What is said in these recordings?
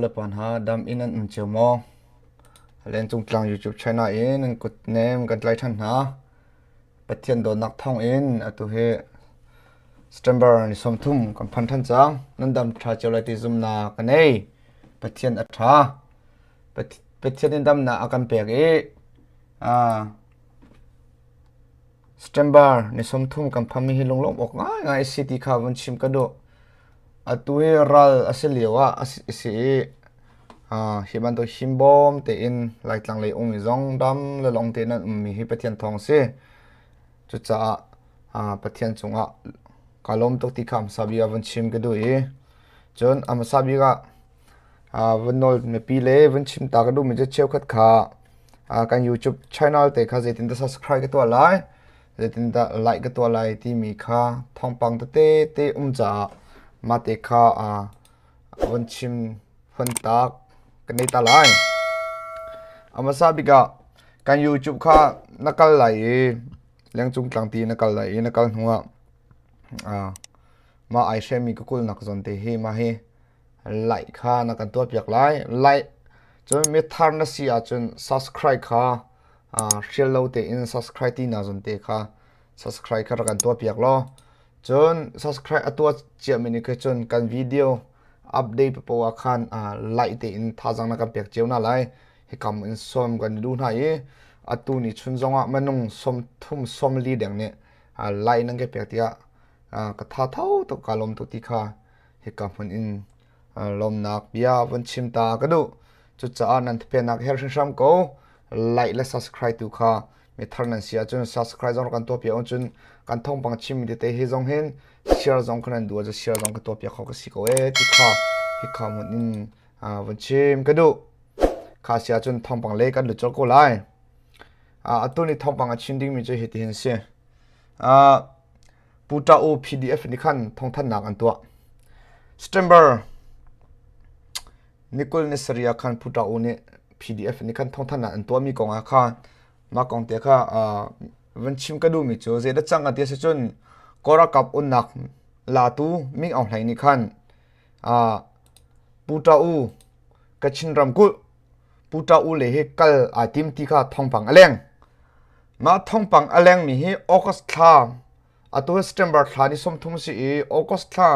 le pa hna dam in an um cio maw? Lencung tlang YouTube channel in nan kut nem kan tlai ṭhan hna. Pathian dawtnak thawng in atu hi September ni 30 kan phan ṭhan cang. Nan dam ṭha cio lai ti zumnak ka nei. Pathian a ṭha. Pathian in damnak a kan pek i September ni 30 kan phanmi hi lunglawmh awk ngaingai a si ti kha vun chim ka duh. Atu hi ral a si lio ah a si i hi bantuk himbawm tein Laitlang lei ummi zong dam le long tein an ummi hi Pathian thawng a si. Cucaah Pathian cungah kaa lawm tuk ti kha hmasa bik ah vun chim ka duh i cun a hmasa bik ah vun nawl mipi le vun chim ta ka duhmi cu cheukhat kha kan YouTube channel te kha zeitindah subscribe ka tuah lai, zeitindah like ka tuah lai timi kha thawngpang tete te um caah mah te kha vun chim vun tak ka nei ta lai. A hmasa bik ah kan YouTube kha na kal lai i lengcung tlangti na kal lai i na kal hnuah mah ai hremi ka kulnak zawn te hi mah hi like kha na kan tuahpiak lai. Like cun mithar na si ahcun subscribe kha hrial lo tein subscribe ti na zawn te kha subscribe kha rak kan tuahpiak law cun subscribe a tuah ciami nih kha cun kan video update papoh ah khan like tein thazaang na kan pek cio hna lai. Hikam in sawm kan duh hna i atu ni chun zongah minung 30 40 deng nih like nan ka pek tiah ka tha tho tuk ka lawm tuk ti kha hika hmun in lawmnak bia vun chim ta ka duh. Cucaah nan thapeknak her hringhram ko. Like le subscribe tu kha mithar nan si ahcun subscribe zong kan tuah piak ahcun kan thawngpang chimmi tete hi zong hin share zong kan nan duh ahcun share zong ka tuah piak kho ka si ko ee ti kha hika hmun in vun chim ka duh. Kha si ahcun thawngpang le kan lut colh ko lai. Atu ni thawngpang a chim dingmi cu hitihin si. Pu Ṭa U PDF nih khan thawngthanhnak an tuah. September ni 20 ni sarih ah khan Pu Ṭa U nih PDF nih khan thawngthanhnak an tuahmi kong ah khan mah kong te kha van chim ka duhmi cu zeidah cang ti a si cun Kawl ralkap unnak latu Ming Aung Hlaing nih khan Pu Ṭa U Kachin ramkulh Pu Ṭa U le hi kal aa tim ti kha thawngpang a leng. Mah thawngpang a lengmi hi August thla atu hi September thla ni 30 si i August thla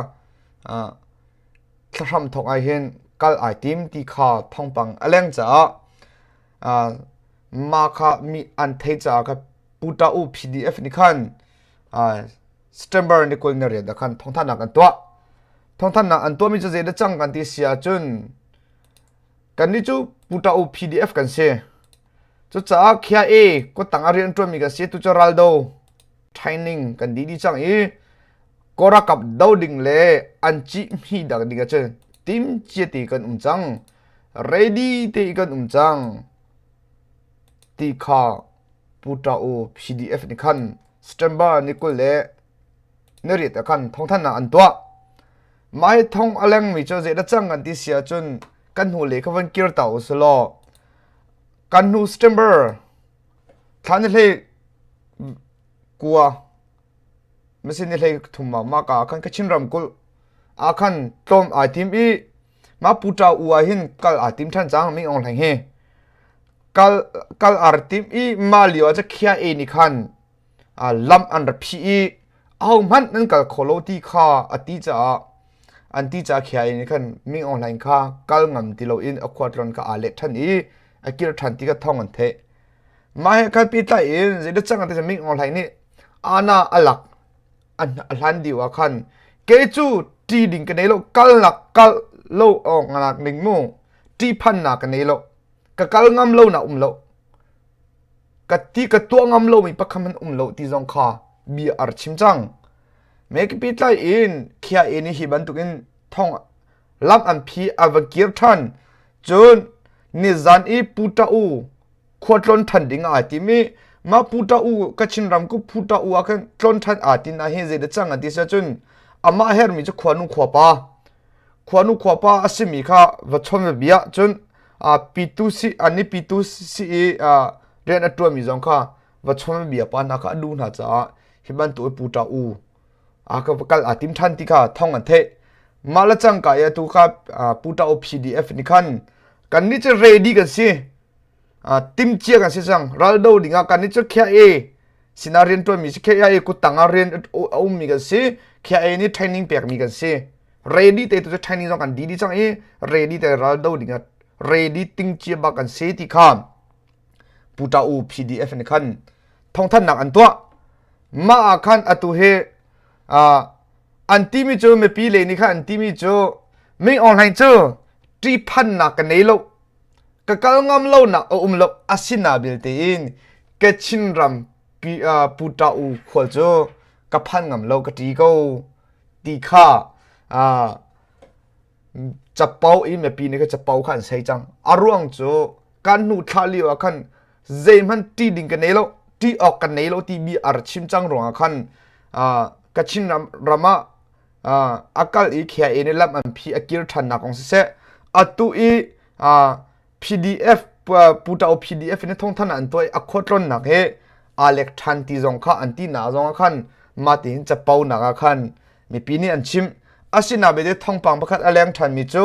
thlahram thawk ah hin kal ai tim ti kha thawngpang a leng caah mah kha mi an thei caah kha Pu Ta U PDF nih khan September ni 28 ah khan thawngthanhnak an tuah. Thawngthanhnak an tuahmi cu zeidah cang kan ti si ahcun Kannih cu Puta U PDF kan si. Cucaah KIA kuttang ah rian ṭuanmi kan si. Tu cu raldo training kan dih dih cang i Kawlralkap do ding le an cihmih dak ding ahcun timcia te kan um cang. Ready te kan um cang ti kha Puta U PDF nih khan September ni 20 le na riat ah khan thawngthanhnak an tuah. Mah hi thong a lengmi cu zeidah cang kan ti si ahcun kan hnu lei kha van kir ta u silaw kan hnu September thla ni hlei kua masin ni hlei thum ah mah ka ah khan Kachin ramkulh ah khan tlawm ai tim i mah Puta u ah hin kal aa tim ṭhan cang Ming Aung Hlaing hi kal kal ar tim i mah lio ah khia e nih khan lam an ra phih i ahohmanh nan kal kho lo ti kha a ti caah an ti caah khia in khan Ming Aung Hlaing kha kal ngam ti loin a khualtlawn kha aa let ṭhan i a kir ṭhan ti kha thawng an theih. Mah he khan pehtlai in zeidah cang ti Ming Aung Hlaing nih ana a lak a hlan dih ah khan kei cu ṭi ding ka nei lo kalnak kal lo awk nak ning mu ṭihphannak ka nei lo ka kal ngam lo na um lo ka ti ka tuah ngam lomi pakhat hmanh um lo ti zong kha bia ar chim cang. Mekipi tlai in khia in hi bantukin thong lam an phi a va kir ṭhan. Cun nizan i Puta U khua tlon ṭhan ding aa tim i mah Puta U Kachin ram ku Puta U ah khan tlon ṭhan aa tin ah hin zeidah cang an ti si cun amah hermi cu khuanu khuapa khuanu khuapa a simi kha va chon va bia cun pitu si an i pitu si i rian a ṭuanmi zong kha va chon bia pa hna kha a duh hna caah hi bantuk i pu ṭa u a ka kal aa tim ṭhan ti kha thawng an theih. Mah le cangka i atu kha Puta O PDF nih khan kan nih cu ready kan si. Timcia kan si cang. Raldo ding ah kan nih cu KIA sinah rian ṭuanmi si KIA kuttang ah rian a ummi kan si. KIA nih training pekmi kan si. Ready te tu cu training zong kan dih dih cang i ready te raldo ding ah ready tingcia bak kan si ti kha Puta U PDF nih khan thawngthanhnak an tuah. Mah ah khan atu hi an timi cu mipi le nih khan an timi cu Ming Aung Hlaing cu ṭihphannak ka nei lo ka kal ngam lonak a um lo asina belte in Kachin ram Puta U khual cu ka phan ngam lo ka ṭi ko ti kha capo i mipi nih kha capo kha an sei cang a ruang cu kan hnu thla lio ah khan zeihmanh ṭih ding ka nei lo ṭih awk ka nei lo timi a ra chim cang ruangah khan Kachin ram, ram ah a kal i KIA nih lam an phi a kir ṭhannak kong siseh atu i PDF Putao PDF in thawngthan an tuah i a khuatlonnak hi aa lek ṭhan ti zong kha an ti na zong ah khan mah tihin capo nak ah khan mipi nih an chim asina bete thawngpang pakhat a leng ṭhanmi cu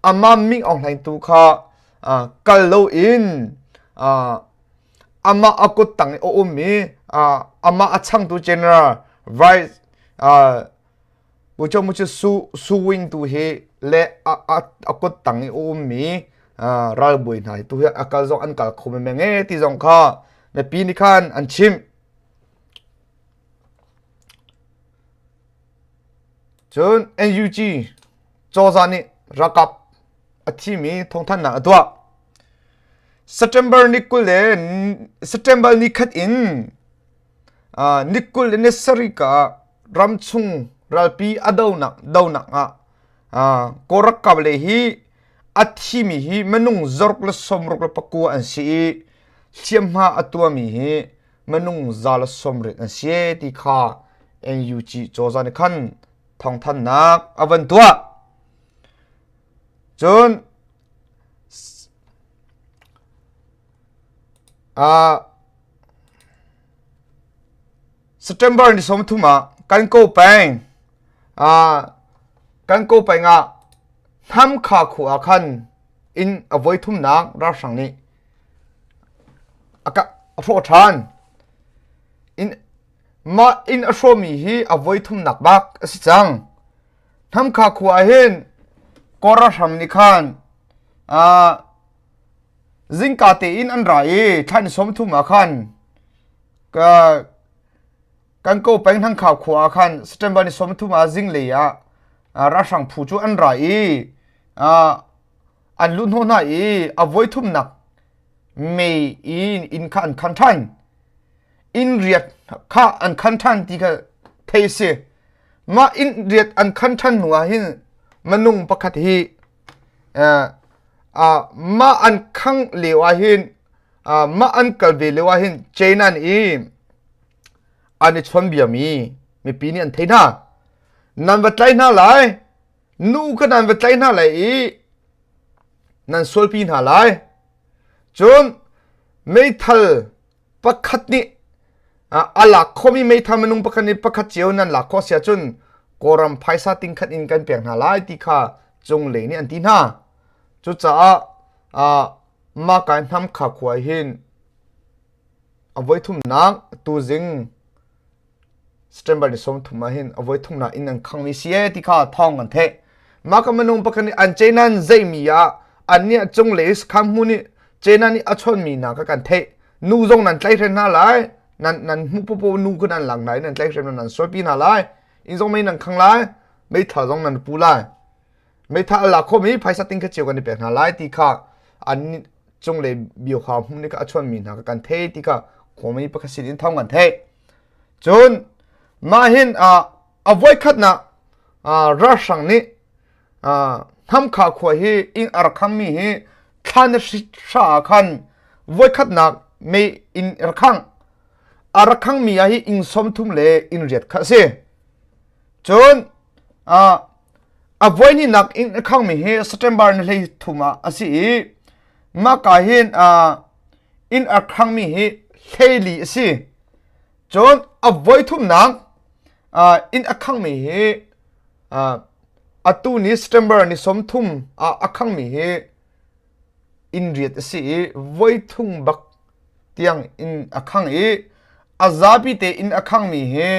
amah Ming Aung Hlaing tu kha kal loin amah a kut tang i a ummi amah a changtu general vice Bucho cu Su Su Wing tu hi le a, a, a kut tang i a ummi ralbawi hna hi tu hi a kal zong an kal kho men e ti zong kha mipi nih khan an chimh. Cun NUG cozah nih ralkap a thimi thawngthanhnak a tuah. September ni 20 le September ni khat in Ni 20 le ni sarih ka ah ramchung ralpi a donak donak ah Kawl ralkap le hi a thimi hi minung zaruk le sawmruk le pakua an si i hliamhma a tuahmi hi minung 170 an si ti kha NUG cozah nih khan thawngthanhnak a van tuah. Cun September ni 30 ah kan ko peng kan ko peng ah Hnamkha khua ah khan inn a voi thumnak ralhrang nih a hrawh ṭhan. Inn mah inn a hrawhmi hi a voi thumnak bak a si cang. Hnamkha khua ah hin Kawl ralhrang nih khan Zingka tein an ra i thla ni 30 ah khan ka kan ko peng Hnangkhau khua ah khan September ni 30 ah zinglei ah ralhrang phu cu an ra i an luh hnawh hna i a voi thumnak mei in inn kha an khan ṭhan. Inn riat kha an khan ṭhan ti kha thei si. Mah inn riat an khan ṭhan hnu ah hin minung pakhat hi mah an khang lio ah hin mah an kal ve lio ah hin China i an i chawnbiami mipi nih an thei hna. Nan va tlai hna lai, nu kha nan va tlai hna lai i nan sualpi hna lai. Cun meithal pakhat nih a lak khomi meithal minung pakhat nih pakhat cio nan lak khawh si ahcun Kawlram phaisa tingkhat in kan pek hna lai ti kha cunglei nih an ti hna. Cucaah mah kai hnamkha khua hin a voithumnak tuzing September ni 30 ah hin a voithumnak inn an khangmi si ee ti kha thawng kan theih. Mah ka minung pakhat nih an cenan zeimi ah an nih cunglei sakhan hmun nih cenan nih a chawnmi hna kha kan theih. Nu zong nan tlaihhrem hna lai, nan nan hmuh popo nu kha nan lang lai, nan tlaihhrem nan sualpi hna lai. Inn zong mei nan khang lai, meithal zong nan pu lai. Meithal a lak khomi phaisa ting kha cio kan i pek hna lai ti kha an cunglei bioha hmun nih kha a chawnmi hna kha kan thei ti kha khuami pakhat sin in thawng kan theih. Cun mah hin a voikhatnak ralhrang nih Hnamkha khua hi inn a rak khangmi hi thla na hra ah khan voikhatnak mei inn a rak khang. A rak khangmi ah hi inn 30 le inn riat kha a si. Cun a voihnihnak inn a khangmi hi September ni 13 ah a si i mahka hin inn a khangmi hi 14 a si. Cun a voithumnak inn a khangmi hi. Atu ni September ni 30 ah a khangmi hi inn riat a si i voithum bak tiang inn a khang i a zapi te inn a khangmi hi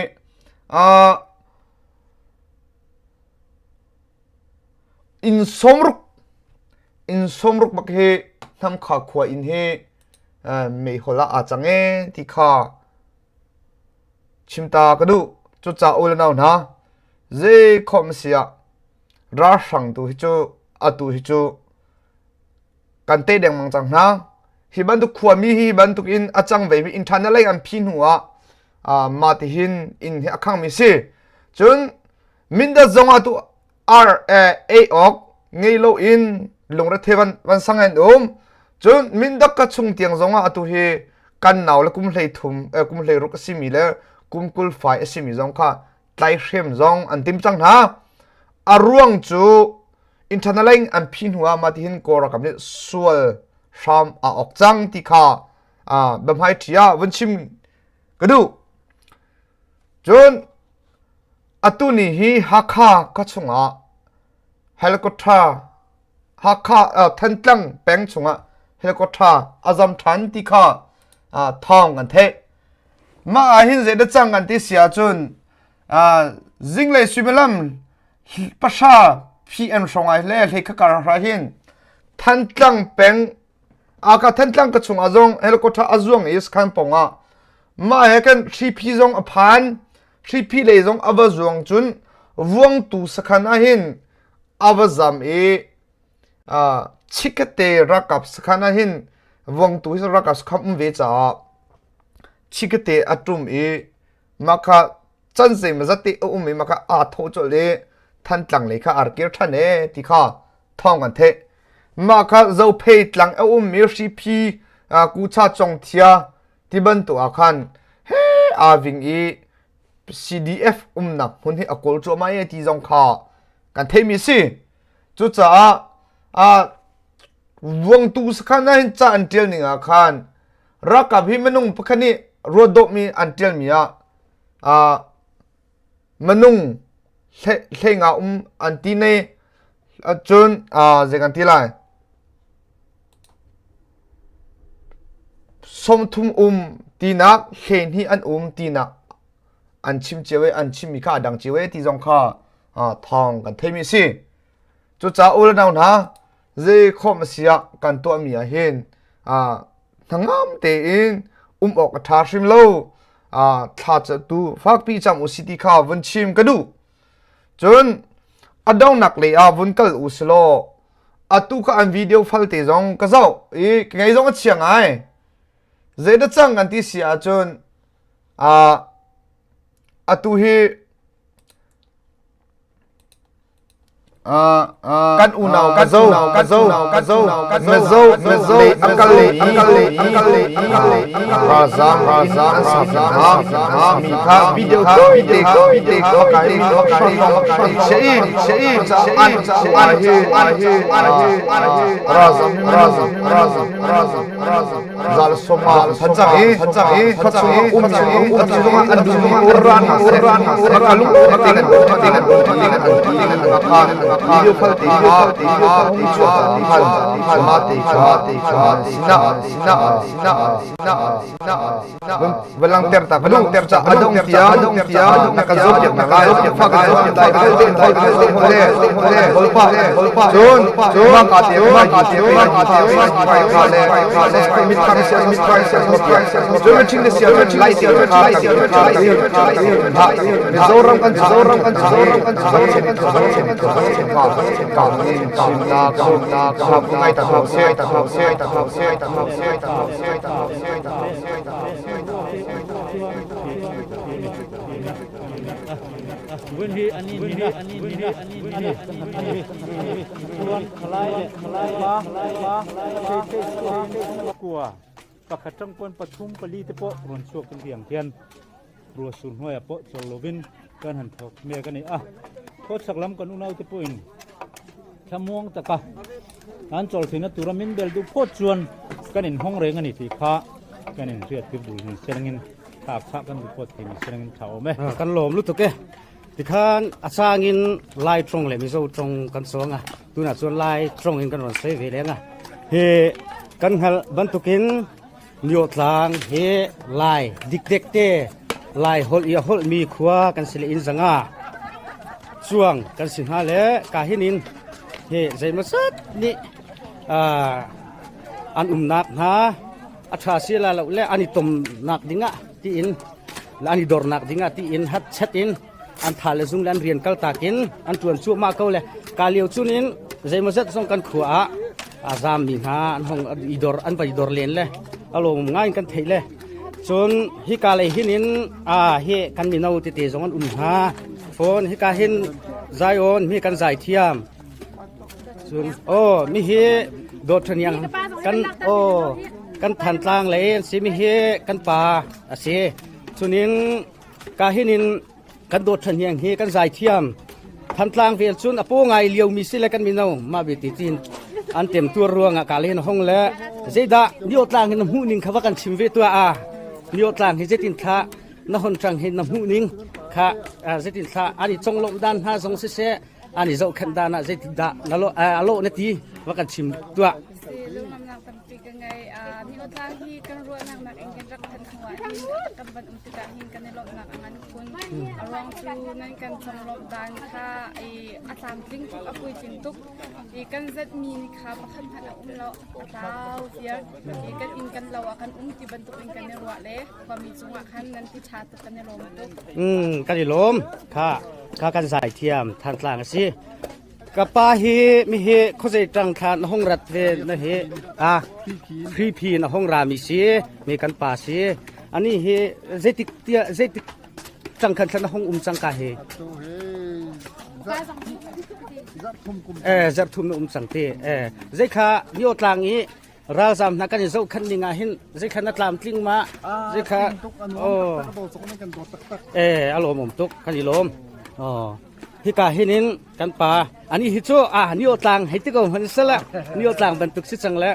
inn 60 inn 60 bak hi Hnamkha khua inn hi meihol ah aa cang ee ti kha chim ta ka duh. Cucaah u le nau hna, zei khawm si ah ralhrang tu hi cu atu hi cu kan te dengmang cang hna. Hi bantuk khuami hi bantuk in a cang ve mi inn ṭha na lei an phi hnu ah mah tihin inn hi a khangmi si. Cun Mindat zong ah tu ar ei awk ngei loin lungrethe van van sang an um. Cun Mindat ka chung tiang zong ah atu hi kan nau le kum 13 kum 16 a simi le kum 25 a simi zong kha tlaihrem zong an tim cang hna. A ruang cu internal in an phi hnu ah mah tihin Kawl ralkap nih sual hram a awk cang ti kha biahmai ṭhi ah vun chim ka duh. Cun atu ni hi Hakha khua chungah helicopter Hakha Thantlang peng chungah helicopter a zam ṭhan ti kha thawng an theih. Mah ah hin zeidah cang kan ti si ahcun zinglei suimilam 9 PM hrawng ah le hlei kha kar hra hin Thantlang peng Aka Thantlang ka chungah zong helicopter a zuang i sakhan pawng ah mah he kan hriphi zong a phan hriphi lei zong a va zuang cun vuangtu sakhan ah hin a va zam i chikkate ralkap sakhan ah hin vuangtu hi ralkap sakhan um ve caah chikkate a ṭum i mah kha can zeimawzat te a um i mah kha aa thawh colh i Thantlang lei kha aa kir ṭhan ee ti kha thawng kan theih. Mah kha Zophei tlang a ummi Hriphi Kucha Congthia ti bantuk ah khan he aa ving i CDF umnak hmun hi a kawl cuahmah ee ti zong kha kan theihmi si. Cucaah vuangtu sakhan ah hin ca an ṭial ning ah khan ralkap hi minung pakhat nih ruat dawhmi an ṭialmi ah minung hleinga um an ti ne cun zei kan ti lai 30 um tinak 12 an um tinak an chim cio i an chimmi kha a dang cio e ti zong kha thawng kan theimi a si. Cucaah u le nau hna zei khawm a si ah kan tuahmi ah hin hnangam tein um awk a ṭha hrim lo. Thla tu fakpi cam u si ti kha vun chim ka duh. Cun a donghnak lei ah vun kal u si law atu kha an video falte zong ka zoh i ka ngei zong a chia ngai. Zeidah cang kan ti si ahcun atu hi kan unau kan zo kan zo kan zo Mizo Mizo an kal le an kal le an kal le an kal le Razam Razam Razam mi kha video video video che che an an an an Razam Razam Razam Razam Razam zal soma phanchang i phanchang i khuachung um chung um chung an dum ran ran makalung ting ting ting ting kha video phal ti ha ti ha ti han han ma ti cha ti cha sina sina sina sina sina Valang ter ta valang ter ta adong tia adong tia na ka zo piak na lai fa ka zo dai dai dai dai hole hole holpa holpa chun chun ma ka te ma ka te ma ka te ma ka le le mit khang sia mit khang sia chun mi thing sia chun lai sia lai sia lai Mizoram kan Mizoram kan Mizoram kan Mizoram kan ka chim na chim na ka ngai ta se ta se ta se ta se ta se ta Kua pakhat ṭang puan pathum pali te pawh rawn chhuak kan tiang hian ruah sur hnuaiah pawh chawl lovin kan han thawk mek a ni a. Khawchhak lam kan unau te pawhin thlamuang taka an chawl theihna tura min bel duh phawt chuan kan inhawng reng a ni tih kha kan inhriat tir duh ni selangin thla khah kan duh phawt thei ni selangin tha awm e. Kan lawm lutuk e. Tikhan a changin Lai ṭong le Mizo ṭong kan cawng a. Tunah cun Lai ṭong in kan ron soi ve leng a. Hi kan hngalh bantukin Niawtlang hi Lai dikdek te Lai holh i a holhmi khua kan si le inn zanga cuang kan si hna le ka hin in hi zeimawzat nih an umnak hna a ṭha si la lo le an i tomnak dingah tiin an i dornak dingah tiin hat chet in an tha le zung le an rian kal tak in an ṭuan cuahmah ko le ka lio cun in zeimawzat zong kan khua ah a zaammi hna an hong i dor an va i dor len le a lawm ngai in kan theih le cun hika lei hin in a hi kan mino tete zong an um hna phone hika hin Zion mi kan zai thiam Cun aw mi hi dawt ṭhaniang kan aw kan Thantlang lei an si mi hi kan pa a si. Cunin ka hinin kan dawt ṭhaniang hi kan zaithiam Thantlang vel cun a paw ngai lio mi si le kan mino mah bi ti tin an tem tuar ruangah ka len hong le zeidah niotlang hin na hmuh ning kha va kan chim ve tua a niotlang hi zeitin thla na hon ṭang hin na hmuh ning kha zeitin thla an i conglawmh dan hna zong siseh an i zohkhenh dan ah zeitindah na lawh a lawh na ti va kan chim tuah. Si lunglamnak tampi ka ngei. Niotlang hi kan ruahnak nak in kan rak phanh hnu ah hin kan van um tikah hin kan i lawmhnak a ngan khun. A ruang cu nan kan conglawmh dan kha i a tlamtling tuk a puitling tuk. I kan zatmi ni kha pakhat hmanh a um lo a tlau tiar. I kan inn kan lo ah kan um ti bantuk in kan i ruah le khuami cungah khan nan ti ṭha tuk kan i lawm tuk. Kan i lawm. Kha kha kan zai thiam Thantlang a si. Ka pa hi mi hi khuazei ṭang thla na hong rat ve na hi a Phri na hong ra mi si mi kan pa si. Ani hi zeitik tia zeitik ṭang khan thla na hong um cang ka hi. Eh zarh thum na um cang ti. Eh zei kha ni tlang i ralzam hna kan i zohkhenh ning ah hin zeikha na tlamtling ma zeikha oh eh a lawmawm tuk kan i lawm oh hika hinin kan pa ani hi cu a ni tlang hei ti ko hman sala ni tlang bantuk si cang le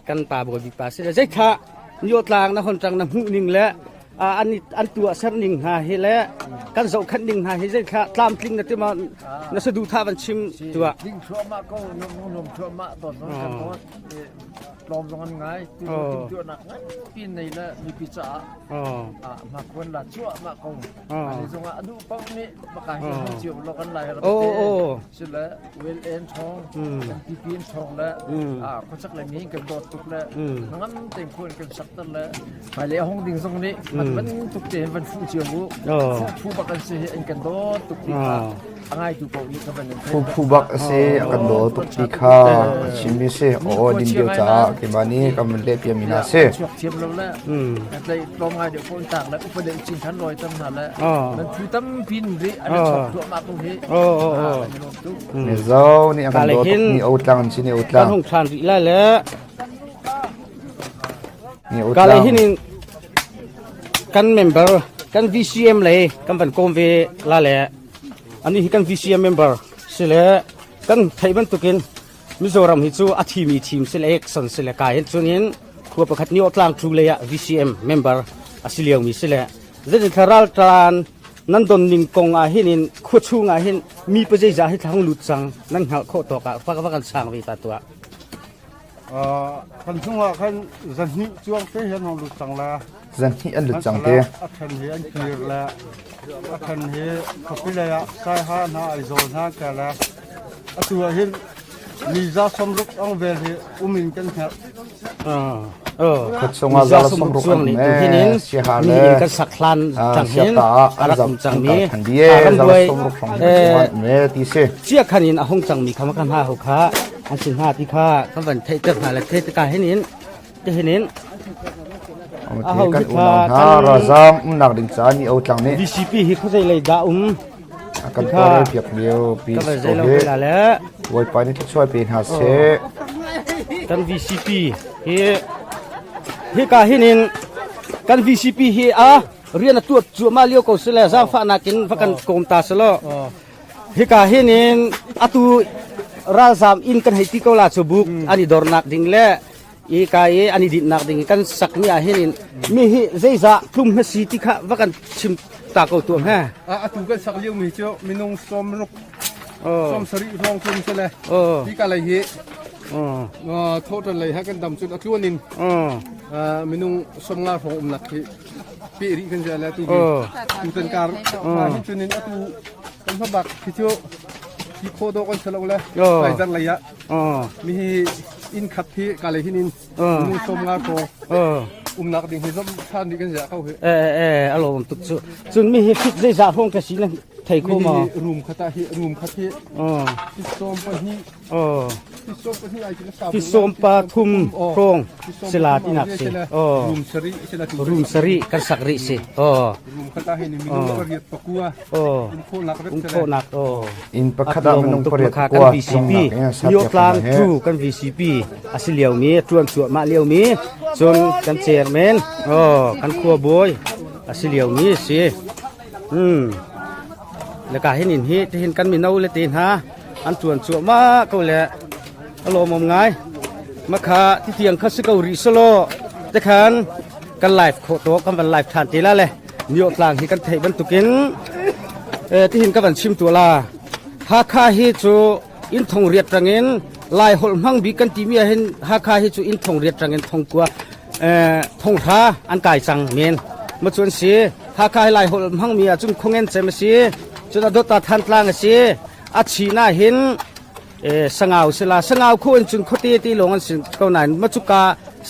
kan pa bawi bik pa si le zeikha ni tlang na hon tang na hmuh ning le an an tuah ser ning hna hi le kan zohkhenh ning hna hi zei kha tlamtling na tima na saduhthah van chim tuah ding thluahmah ko nom thluahmah dawt zong kan dawt tlawm zong an ngai tu tuahnak ngan pin nei le mipi caah ma khuan la cuahmah ko ani zongah anu pau nih maka hi cio lo kan lai ram te sile wel en thong kan tipin thong le khuachak le mi kan dawt tuk le ngam te khuan kan sak ter le Hmailei a hung ding zong nih man bantuk te van fuh cio mu. Fuh phu bak an si hi an kan dawt tuk ti kha a ngaitu paoh nih ka van in Phu phu bak a si a kan dawt tuk ti kha a chimmi si. Aw din dio caah keimah nih kan van leh piami hna si. Chuak thiam lo le kan tlai tlawm ngai deuh ko tak le upa deuh cin than lawi tam hna le nan phu tampi in ri an chok thluahmah ko hi. An i lawm tuk. Mizo nih a kan dawt tuk ni o tlang an si ni o tlang. Kan hung than rih lai le Ka lei hin in kan member kan VCM lei kan van kawm ve la le ani hi kan VCM member si le kan theih bantukin Mizoram hi cu a thimi thim si le action si le kai hin chunin khua pakhat ni tlang thu lei ah VCM member a si lio mi si le zeitin thla tlan nan don ning kong ah hin in khua chung ah hin mi pa zeiza hi thlang lut cang nan hngalh khawh tawk ah fa kan sang ve ta tua Kan chungah khan zahnih cuang te hian hong lut cang la. Zahnih an lut cang te. A then hi an kir le a then hi khuapi lei ah Saiha hna Aizawl hna ke le atu ah hin mi za 60 ang vel hi um in kan hngalh. Khuat chungah za 60 an um Siaha le kan sak hlan tang hin a rak um cang mi za 60 hrawng um ti si. Chia khan in a hung cang mi kha ma kan ha ho kha an si hna ti kha kan van theihter hna le the ka hin in te hin in aho kan unau hna razam umnak ding ca ni o tlang nih VCP hi khuazei lei dah um kan tawlrel piak lio pi ko hi Bawipa nih thluachuah pe hna seh kan VCP hi hi ka hin in kan VCP hi a rian a tuat cuahmah lio ko sile zaangfahnak in va kan kawm ta selo Hika hin in atu ralzam inn kan hei ti ko la cu buk an i dornak ding le i ka i an i dinhnak ding kan sakmi ah hin in mi hi zeizah tlum hna si ti kha va kan chim. ta ko tuam he. Atu kan sak lio mi cu minung 60 70 hrawng cun si le. Hi ka lei hi thotan lei ha kan dam cun a tluan in minung 50 hrawng umnak hi pe rih kan si le tu hi tu tan kar hin cun in atu kan hmabak hi cu hi kho do kan salo le lai zar lei ah mi hi inn khat hi ka lei hin in minung 50 hrawng umnak ding hi zom than rih kan si ko hi. Eh eh a lawm tuk cu. Cun mi hi fit zeizah hrawng ka si na thei kho ma? Room khat ah hi room khat hi 12 Ti sawm pa thum hrawng sila tinak si. Room sarih kan sak rih si. Um khawhnak Inn pakhat ah minung pariat kan kua VCP Niotlang tu kan VCP a si liomi tuan cuahmah liomi cun kan chairman oh kan khua bawi a si liomi si. Hmm. Le ka hin in hi tihin kan mino le te hna an tuan cuahmah ko le a lawmawm ngai. Makha ti tiang kha si ko rih selo te khan kan live kho to kan van live than te la le nio tlang hi kan theih bantukin eh tihin ka van chim tu la Hakha hi cu inn thong riat rangin Lai holh hmang bik kan timi ah hin Hakha hi cu inn thong riat rangin thong kua eh thong hra an kai cang men ma chuan si Hakha hi Lai holh hmang mi ah cun khongen cem a si cun a dot ah Thantlang a si a china hin eh sangau sila sangau khu in cun khote ti long an sin ko nain ma chuka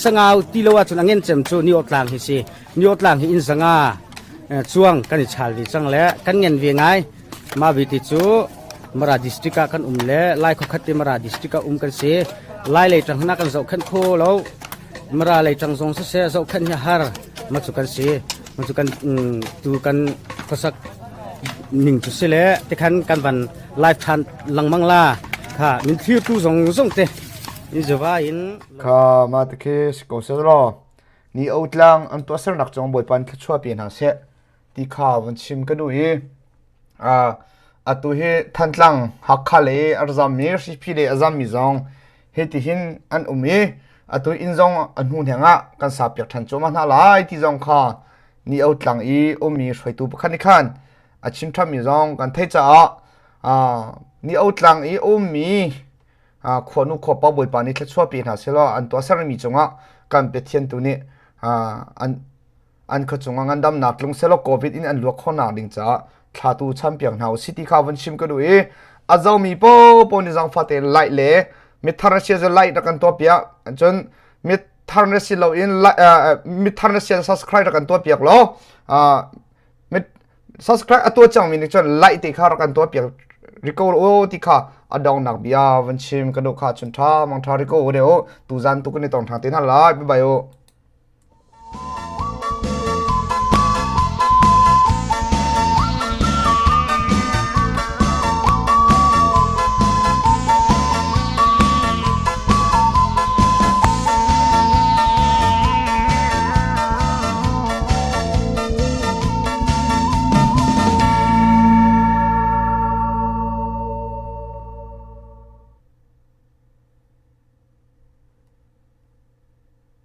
sangau ti lo ah cun angen cem cu ni tlang hi si ni tlang hi in zanga chuang kan i chal vi cang le kan ngen ve ngai Mah ti cu Mara district ah kan um le Lai khuakhat te Mara district ah um kan si. Lai lei ṭang hna kan zohkhenh kho lo. Mara lei ṭang zong siseh zohkhenh hi har ma cu kan si. Ma cu kan tu kan khuasak ning cu si le tikhan kan van live ṭhan lengmang la. Kha min thlir tu zong zong te in zuva in Kha ma te khi si ko seh law ni o tlang an tuahsernak cung Bawipa in thluachuah pe hna seh. ti kha van chim ka duh i atu hi Thantlang Hakha le a zammi Hriphi le a zammi zong hiti hin an um i atu inn zong a hnu hneng ah kan sa piak ṭhan cuahmah hna lai ti zong kha ni o tlang i ummi hruaitu pakhat nih khan a chim ṭhanmi zong kan theih caah ni o tlang i ummi khuanu khuapa bawipa nih thluachuah pe hna sehlaw an tuahsermi cungah kan Pathian tu nih an an khuachung ah ngandamnak tlung selaw covid in an luak khawhnak ding caah thlatu champiak hna usih ti kha vun chim ka duh i a zomi popo nih zangfa te like le mithar na sia cu like rak kan tuah piak cun mithar na si lo in mithar na sia subscribe rak kan tuah piak law mit subscribe a tuah cangmi nih cun like te kha rak kan tuah piak riko o ti kha a dongnak bia van chim ka duh kha chun tha mang tha riko de o tu zan tu kan i tong thang te hna lai bye bye o.